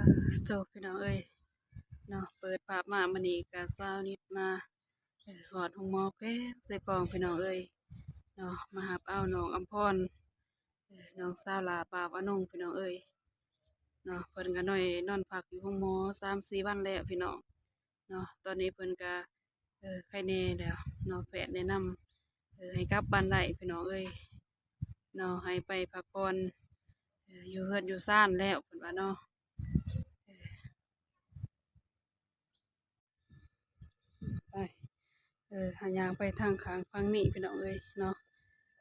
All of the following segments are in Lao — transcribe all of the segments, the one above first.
ໂອ້ ພີ່ນ້ອງເອີຍເນາະ ເປີດພາບມາມື້ນີ້ກະສາວນິດມາ ເອີ ຮອດໂຮງໝໍແຂວງເຊກອງ ພີ່ນ້ອງເອີຍເນາະ ມາຮັບເອົານ້ອງອຳພອນ ເອີ ນ້ອງສາວຫຼ້າບ່າວອານົງ ພີ່ນ້ອງເອີຍເນາະ ເພິ່ນກະນອນ ນອນພັກຢູ່ໂຮງໝໍສາມສີ່ວັນແລ້ວ ພີ່ນ້ອງເນາະ ຕອນນີ້ເພິ່ນກະ ເອີ ໄຄແນ່ແລ້ວເນາະ ແພດແນະນຳ ເອີ ໃຫ້ກັບບ້ານໄດ້ພີ່ນ້ອງເອີຍເນາະ ໃຫ້ໄປພັກຜ່ອນ ເອີ ຢູ່ເຮືອນຢູ່ຊານແລ້ວເພິ່ນວ່າເນາະ ເອີ ໄປ ເອີ ຫາຍ່າງໄປທາງຂ້າງຝັ່ງນີ້ພີ່ນ້ອງເອີຍເນາະ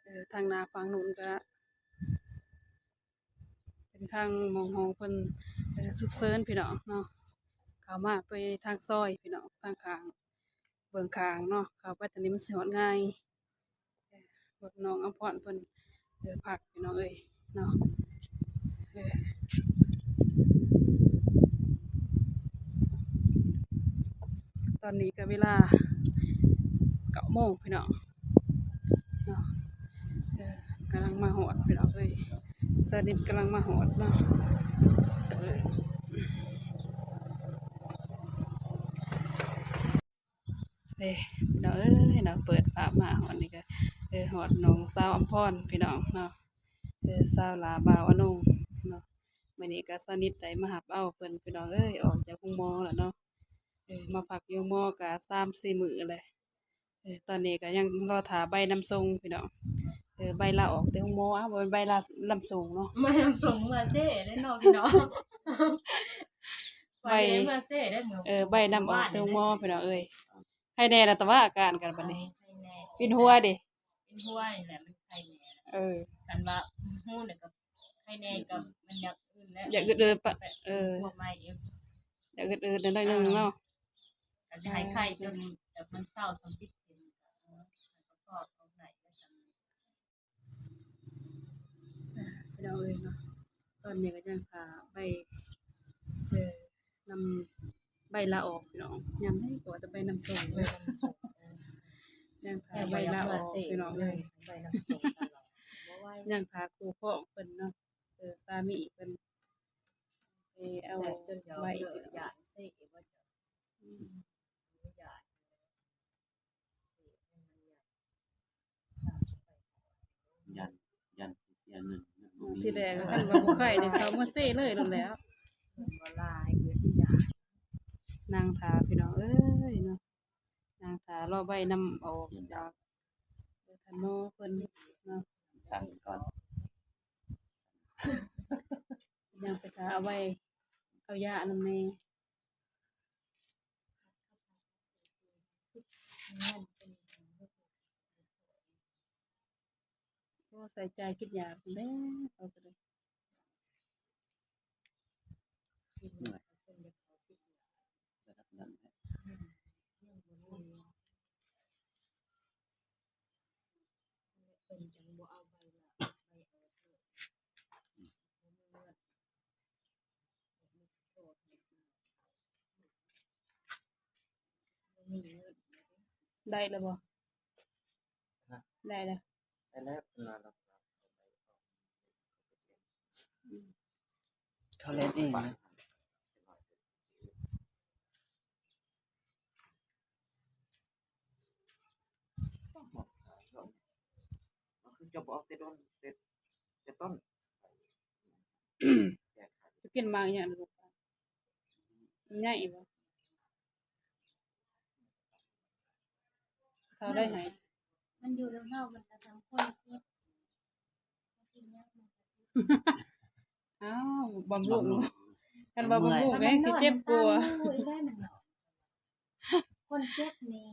ເອີ ທາງໜ້າຝັ່ງໂນ້ນກະ ເປັນທາງໝ່ອງຫ້ອງເພິ່ນ ເອີ ສຸກເສີນພີ່ນ້ອງເນາະ ເຂົ້າມາໄປທາງຊອຍພີ່ນ້ອງ ທາງຂ້າງ ເບື້ອງຂ້າງເນາະ ເຂົ້າໄປທາງນີ້ມັນຊິຮອດງ່າຍ ເອີ ເບິ່ງນ້ອງອຳພອນເພິ່ນ ເອີ ພັກພີ່ນ້ອງເອີຍເນາະ ເອີ ຕອນນີ້ກະເວລາເກົ້າໂມງພີ່ນ້ອງ ເນາະ ເອີ ກຳລັງມາຮອດພີ່ນ້ອງເອີຍ ສາວນິດກຳລັງມາຮອດເນາະ ເອີ ເດ້ ພີ່ນ້ອງເອີຍເນາະ ເປີດພາບມາຮອດນີ້ກະ ເອີ ຮອດນ້ອງສາວອຳພອນພີ່ນ້ອງເນາະ ເອີ ສາວຫຼ້າບ່າວອານົງເນາະ ມື້ນີ້ກະສາວນິດໄດ້ມາຮັບເອົາເພິ່ນພີ່ນ້ອງເອີຍ ອອກຈາກໂຮງໝໍແລ້ວເນາະ ເອີ ມາພັກຢູ່ໂຮງໝໍກະສາມສີ່ມື້ແລ້ວ ເອີ ຕອນນີ້ກະຍັງລໍຖ້າໃບນຳສົ່ງພີ່ນ້ອງ ເອີ ໃບລາອອກແຕ່ໂຮງໝໍ ອ້າວ ບໍ່ແມ່ນໃບລານຳສົ່ງເນາະ ໃບນຳສົ່ງເມືອເຊເດ້ເນາະພີ່ນ້ອງ ໃບ ວ່າຊິໄດ້ເມືອເຊເດ້ມື້ ເອີ ໃບນຳອອກແຕ່ໂຮງໝໍພີ່ນ້ອງເອີຍ ໄຄແນ່ລະ ແຕ່ວ່າອາການກັນບັດນີ້ ໄຄແນ່ ວິນຫົວເດ້ ວິນຫົວນີ້ແຫຼະ ມັນໄຄແນ່ ເອີ ຄັນວ່າຮູ້ແລ້ວກໍ ໄຄແນ່ກໍມັນຢ່າງອື່ນແຫຼະ ຢ່າອຶດເອີ ປະ ເອີ ພວກໃໝ່ເດ້ ຢ່າອຶດເອີໜ້ອຍໜຶ່ງເນາະ ກໍຊິໃຫ້ໄຄຈົນແບບມັນເຊົາ ສຳຕິດເປັນ ເອີ ກໍພໍເອົາໄດ້ວ່າຊັ້ນ ພີ່ນ້ອງເອີຍເນາະ ຕອນນີ້ກໍຍັງຖ້າໃບ ເອີ ນຳ ໃບລາອອກພີ່ນ້ອງ ຍາມໃດກໍວ່າແຕ່ໃບນຳສົ່ງ ໃບນຳສົ່ງ ເອີ ຍັງຖ້າໃບລາອອກພີ່ນ້ອງເອີຍ ໃບນຳສົ່ງຕະຫຼອດ ຍັງຖ້າຄູ່ຄອງເພິ່ນເນາະ ເອີ ສາມີເພິ່ນໄປເອົາໃບ ຢ້ານເສ ອືມ ຢ້ານ ຢ້ານ ຢ້ານຊິເສຍເງິນ ເງິນບໍ່ມີ ທີແລກຄັນວ່າບໍ່ໄຄນີ້ ເຂົາມາເຊເລີຍໂລດແຫຼ້ວ ເງິນບໍ່ຫຼາຍ ຢ້ານ ນັ່ງຖ້າພີ່ນ້ອງເອີຍເນາະ ນັ່ງຖ້າລໍໃບນຳອອກຈາກ ເອີ ທະໂນເພິ່ນເນາະ ສັ່ງກ່ອນ ຍັງໄປຖ້າເອົາໃບ ເອົາຢາອັນນັ້ນແດ່ ໂອ້ ໃສ່ໃຈກິນຢາພຸ້ນແຫຼະ ເຂົາກໍໄດ້ ເມື່ອຍ ລະດັບນັ້ນແຫຼະ ເພິ່ນຈັ່ງບໍ່ເອົາໃບລາ ໃບອອກເລີຍ ໄດ້ແລ້ວບໍ່? ຮະ? ໄດ້ແລ້ວ ໄດ້ແລ້ວ ເພິ່ນວ່າລາວ ອືມ ເຂົາແລ່ນເອງນະ ເຂົາຄືຈະບໍ່ອອກແຕ່ດົນ ແຕ່ ແຕ່ຕົ້ນ. ຈະກິນໝາກຫຍັງລູກ? ໃຫຍ່ບໍ່? ເຂົາໄດ້ໃຫ້ ມັນຢູ່ນຳເຮົາ ມັນກໍສຳຄວນກິນ ກິນຫຍັງມັນກໍ ອ້າວ ບຳລຸງ ບຳລຸງ ຄັນວ່າບຳລຸງກໍແຮ່ງຊິເຈັບກວ່າ ມັນນອນຕາມຢູ່ອີກແລ້ວ ມັນນອນ ຄົນເຈັບນີ້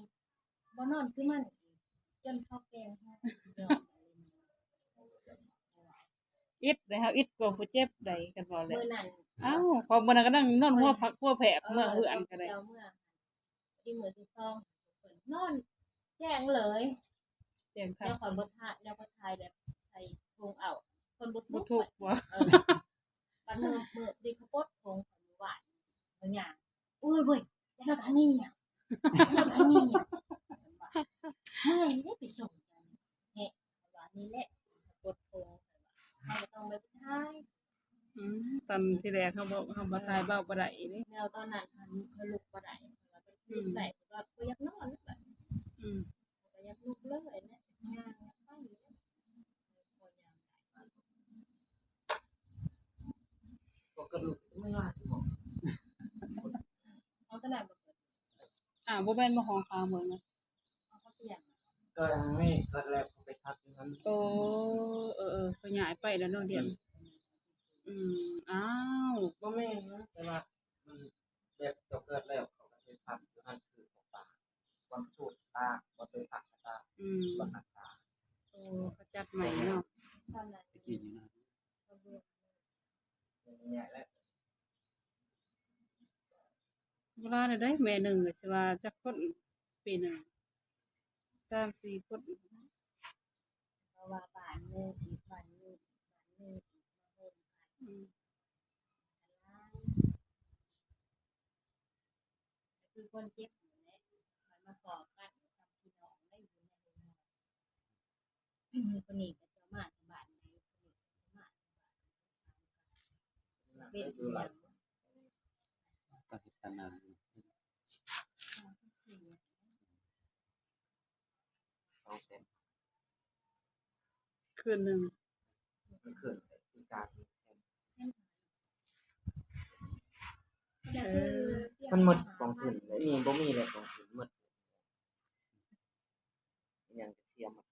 ບໍ່ນອນຄືມັນອີກ ຈົນເຂົາແກ່ງ ອິດເດ້ ເຮົາອິດກວ່າຜູ້ເຈັບໃດ໋ ຄັນເວົ້າແລ້ວ ມື້ນັ້ນ ອ້າວ ເພາະມື້ນັ້ນກໍນັ່ງນອນຫົວພັກຫົວແຜບ ເອີ ເມືອເຮືອນກໍໄດ້ ເຈົ້າເມືອ ທີ່ມື້ທີ່ສອງ ເພິ່ນນອນແຈ້ງເລີຍ ແຈ້ງຄັກ ແລ້ວຂ້ອຍບໍ່ຖ່າຍ ແລ້ວຂ້ອຍຖ່າຍແບບໃສ່ຖົງເອົາ ເພິ່ນບໍ່ທຸກ ບໍ່ທຸກບໍ່ ເອີ ບັດມື້ ມື້ທີ່ເຂົາປົດຖົງຂ້ອຍມື້ວານ ຂ້ອຍຍ່າງ ໂອ້ຍເວີຍ ຢ່ານອນກະນີ້ ຢ່ານອນກະນີ້ ເມື່ອຍເດ້ໄປສົ່ງ ແຮະ ວ່ານີ້ແຫຼະ ປົດຖົງ ເຮົາກໍຕ້ອງໄປຖ່າຍ ອືມ ຕອນທີແລກເຮົາບໍ່ ເຮົາບໍ່ຖ່າຍ ເວົ້າບໍ່ໄດ້ເດ້ ແລ້ວຕອນນັ້ນເຮົາ ເຮົາລຸກບໍ່ໄດ້ ເພາະວ່າເປັນ ອືມ ໄດ້ ກໍບໍ່ຢາກນອນແລ້ວ ອືມ ກໍຢາກລຸກເລີຍນະ ຍ່າງໄປ ພໍຍ່າງໄດ້ ບໍ່ກະລຸກເມື່ອ ເອົາຕະຫຼາດບໍ່ ອ້າວ ບໍ່ແມ່ນບໍ່ຫ້ອງຂ້າງເບິ່ງນະ ເຂົາກໍປ່ຽນ ກໍຍັງມີ ກໍແລ້ວເຂົາໄປພັກຢູ່ຫັ້ນ ໂອ້ ເອີໆ ເຂົາຍ້າຍໄປແລ້ວເນາະ ດຽວ ອືມ ອືມ ອ້າວ ບໍ່ແມ່ນນະ ແຕ່ວ່າມັນແບບເຈົ້າເກີດແລ້ວ ເຂົາກໍໄປພັກຢູ່ຫັ້ນ ຄືຂອງປາ ວັນສຸກຕາ ບໍ່ໄດ້ພັກຕາ ອືມ ວັນອັງຄານ ໂອ້ ເຂົາຈັດໃໝ່ເນາະ ຕະກີ້ນີ້ນະ ບໍ່ຫຼາຍເດ້ ແມ່ໜຶ່ງກໍຊິວ່າຈັກຄົນ ປີໜຶ່ງ ສາມສີ່ຄົນ ເພາະວ່າບ້ານໜຶ່ງອີກ ບ້ານໜຶ່ງອີກ ບ້ານໜຶ່ງອີກ ມາໂຮມກັນ ອືມ ຫຼາຍ ກໍຄືຄົນເຈັບນັ້ນແຫຼະ ມັນມາພໍ້ກັນ ສ່ຳພີ່ນ້ອງໄດ້ຢູ່ໃນໂຮງໝໍ ຄົນນີ້ກໍຈະມາແຕ່ບ້ານໃດ ຄົນນີ້ກໍຈະມາແຕ່ບ້ານ ເປັນອີ່ຫຍັງ ປາກິສຖານ ສອງແສນ ຄືນໜຶ່ງ ຄືນ ຄືການ ເອີ ມັນໝົດກອງທຶນແລ້ວ ນີ້ບໍ່ມີແລ້ວ ກອງທຶນໝົດ ອີ່ຫຍັງກໍເສຍໝົດ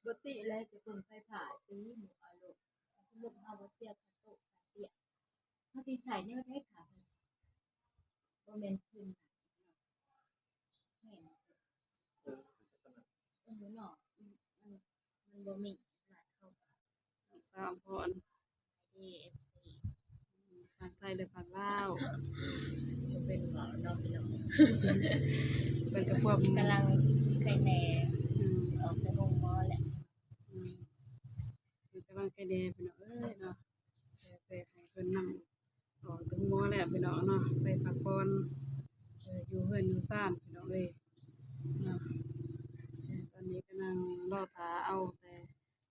ບໍ່ຕິແລ້ວ ຈະເບິ່ງໄຟຟ້າຕີໝູ່ເອົາໂລດ ສົມມຸດເຮົາບໍ່ເສຍຄ່າໂຕະຄ່າເຕີຍ ເຮົາຊິໃຊ້ແນວໃດຄ່າ ບໍ່ແມ່ນຄືນ ແມ່ນ ເອີ ເນາະ ມັນ ມັນບໍ່ມີຫຼາຍ ເຮົາກໍ ສາວອຳພອນ ເອັຟຊີ ທັງໄທ ແລະ ຝັ່ງລາວ ເປັນເວົ້າເນາະພີ່ນ້ອງ ເພິ່ນກໍພວມ ກຳລັງໄຄແນ່ ອືມ ອອກຈາກໂຮງໝໍແລ້ວ ອືມ ເພິ່ນກຳລັງໄຄແນ່ພີ່ນ້ອງເອີຍເນາະ ແຕ່ ແຕ່ໃຫ້ເພິ່ນນຳ ອອກຈາກໂຮງໝໍແລ້ວພີ່ນ້ອງເນາະ ໄປພັກຜ່ອນ ເອີ ຢູ່ເຮືອນຢູ່ຊານພີ່ນ້ອງເອີຍເນາະ ເອີ ຕອນນີ້ກຳລັງລໍຖ້າເອົາແຕ່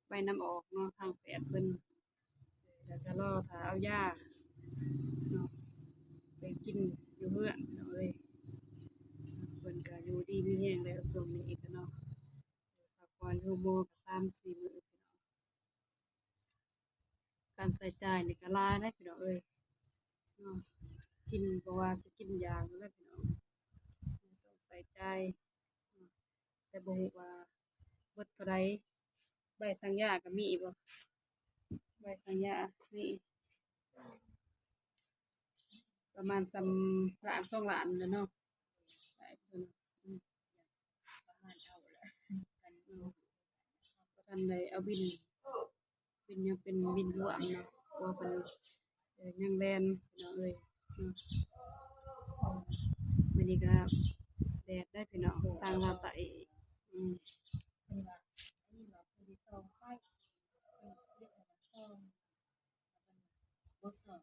ໃບນຳອອກເນາະ ທາງແພດເພິ່ນ ແລ້ວກໍລໍຖ້າເອົາຢາເນາະ ໄປກິນຢູ່ເຮືອນພີ່ນ້ອງເອີຍ ເພິ່ນກໍຢູ່ດີມີແຮງແລ້ວຊ່ວງນີ້ກໍເນາະ ພັກຜ່ອນຢູ່ໂຮງໝໍກໍສາມສີ່ມື້ພີ່ນ້ອງ ການໃຊ້ຈ່າຍນີ້ກໍຫຼາຍເດ້ພີ່ນ້ອງເອີຍເນາະ ກິນ ບໍ່ວ່າຊິກິນຢາກແຫຼະພີ່ນ້ອງ ຕ້ອງໃຊ້ຈ່າຍ ແຕ່ບໍ່ຮູ້ວ່າເບິດເທົ່າໃດ ໃບສັ່ງຢາກໍມີບໍ່ ໃບສັ່ງຢາມີ ປະມານສ່ຳລ້ານສອງລ້ານແຫຼະເນາະ ປະມານເອົາແຫຼະ ບໍ່ທັນໄດ້ເອົາບິນ ບິນຍັງເປັນບິນລວມເນາະ ເພາະວ່າເພິ່ນ ເອີ ຍັງແລ່ນພີ່ນ້ອງເອີຍເນາະ ມື້ນີ້ກໍແດດໄດ໋ພີ່ນ້ອງ ທາງລາວໃຕ້ ອືມ ເພິ່ນວ່າ ອັນນີ້ວ່າເພິ່ນຊິສ່ອງໄຟ ເພິ່ນເຮັດໃຫ້ມັນສ່ອງ ບໍ່ສ່ອງ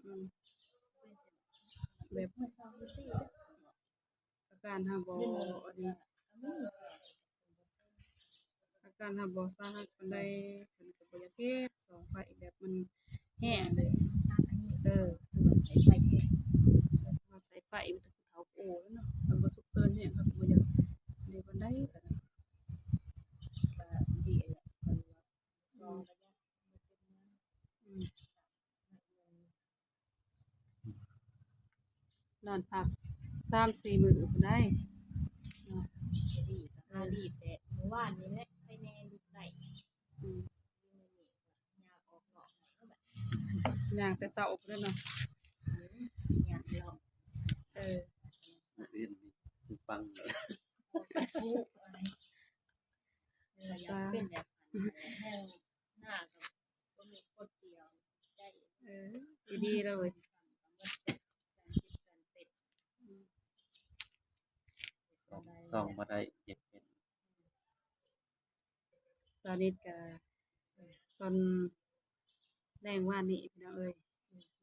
ອືມ ເປັນຈັ່ງ ແບບ ບໍ່ສ່ອງຈັ່ງຊີ້ ອາການເຮົາບໍ່ອັນນີ້ ອາການເຮົາບໍ່ສາຫັດປານໃດ ເພິ່ນກໍບໍ່ຢາກເຮັດ ສ່ອງໄຟແບບມັນແຮງເດ້ ເອີ ເພິ່ນວ່າໃຊ້ໄຟແຮງ ເພິ່ນວ່າໃຊ້ໄຟມັນກໍຄືເຖົ້າໂອແລ້ວເນາະ ເພິ່ນບໍ່ສຸກເສີນແຮງ ເຮົາກໍບໍ່ຢາກເຮັດປານໃດ ກໍດີແຫຼະ ເພິ່ນວ່າ ອືມ ອືມ ນອນພັກສາມສີ່ມື້ພຸ້ນໃດ໋ເນາະ ດີກໍຫາດີແຕ່ມື້ວານນີ້ແຫຼະ ໄຄແນ່ລຸກໄດ້ ອືມ ຍ່າງອອກນອກ ຍ່າງແຕ່ເຊົ້າພຸ້ນເນາະ ອືມ ຍ່າງເລາະ ເອີ ເຫັນປັງ ເອີ ຢາກເປັນແບບນັ້ນແຫຼະ ແຮງໜ້າກໍ ເອີ ດີໆ ເລີຍ ອືມ ສ່ອງ ສ່ອງບໍ່ໄດ້ ເຈັບເປັນ ສາວນິດກະ ຕອນແລງວານນີ້ພີ່ນ້ອງເອີຍ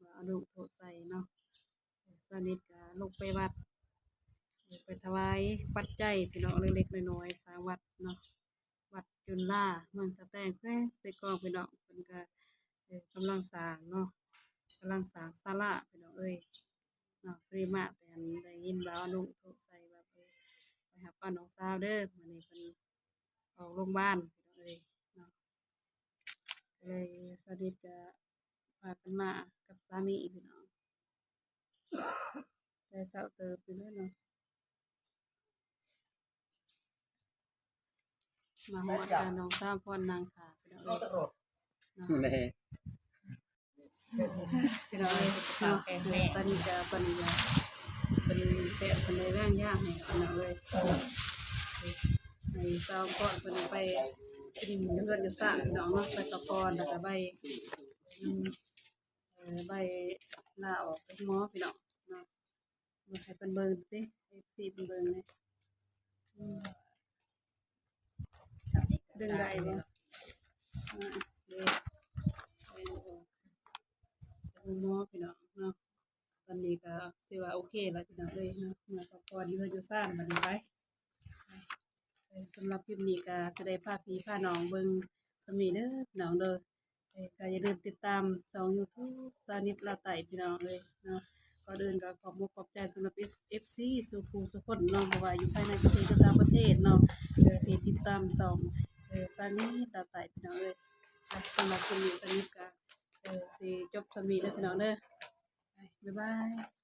ວ່າເອົາລູກໂທດໃສ່ເນາະ ສາວນິດກະລົງໄປວັດ ໄປຖວາຍປັດໄຈພີ່ນ້ອງ ເລັກໆ ນ້ອຍໆ ສ້າງວັດເນາະ ວັດຈຸນລາ ເມືອງທ່າແຕງ ແຂວງເຊກອງ ພີ່ນ້ອງ ເພິ່ນກະ ອີ ກຳລັງສ້າງເນາະ ກຳລັງສ້າງສາລາພີ່ນ້ອງເອີຍເນາະ. ພໍດີມາແຕ່ໄດ້ຍິນບ່າວອານຸໂທໃສ່ວ່າ ເອີ ໄປຮັບບ້ານນ້ອງສາວເດີ ມື້ນີ້ເພິ່ນອອກໂຮງບານພີ່ນ້ອງເອີຍເນາະ. ເລີຍສາວນິດກະພາກັນມາກັບສາມີພີ່ນ້ອງ ແຕ່ເຊົ້າເຕີບຢູ່ເດີເນາະ. ມາຮອດກະນ້ອງສາວພອນນັ່ງຖ້າພີ່ນ້ອງເອີຍເນາະ. ແມ່ ພີ່ນ້ອງເອີຍເນາະ ສາວນິດກະ ເພິ່ນກະ ເພິ່ນແປະ ເພິ່ນໄດ້ວາງຢາໃຫ້ພີ່ນ້ອງເອີຍ ໃຫ້ສາວພອນເພິ່ນໄປກິນເຮືອນຢູ່ຊານພີ່ນ້ອງເນາະ ໄປພັກຜ່ອນ ແລ້ວກະໄປ ອືມ ເອີ ໃບລາອອກຈາກໝໍພີ່ນ້ອງເນາະ. ເບິ່ງໃຫ້ເພິ່ນເບິ່ງຕິ ເອັຟຊີເພິ່ນເບິ່ງແດ່ ອືມ ດຶງໄດ້ບໍ່ ອືມ ເດ້ ເບິ່ງໝໍພີ່ນ້ອງເນາະ. ຕອນນີ້ກະຖືວ່າໂອເຄແລ້ວພີ່ນ້ອງເອີຍເນາະ ເມືອພັກຜ່ອນຢູ່ເຮືອນຢູ່ຊານບາດນີ້ໄປ. ເອີ ສຳລັບຄລິບນີ້ກະຊິໄດ້ພາພີ່ພານ້ອງເບິ່ງສ່ຳນີ້ເດີພີ່ນ້ອງເດີ. ເອີ ກະຢ່າລືມຕິດຕາມຊ່ອງຢູທູບສາວນິດລາວໃຕ້ພີ່ນ້ອງເອີຍເນາະ. ກ່ອນອື່ນກະຂອບມຸກຂອບໃຈສຳລັບເອັຟຊີສູ່ຜູ້ສູ່ຄົນເນາະ ບໍ່ວ່າຢູ່ພາຍໃນປະເທດຫຼືຕ່າງປະເທດເນາະ ເອີ ທີ່ຕິດຕາມຊ່ອງ ເອີ ສາວນິດລາວໃຕ້ພີ່ນ້ອງເອີຍ. ສຳລັບຄລິບນີ້ສາວນິດກະ ເອີ ຊິຈົບສ່ຳນີ້ເດີພີ່ນ້ອງເດີ ບາຍບາຍ.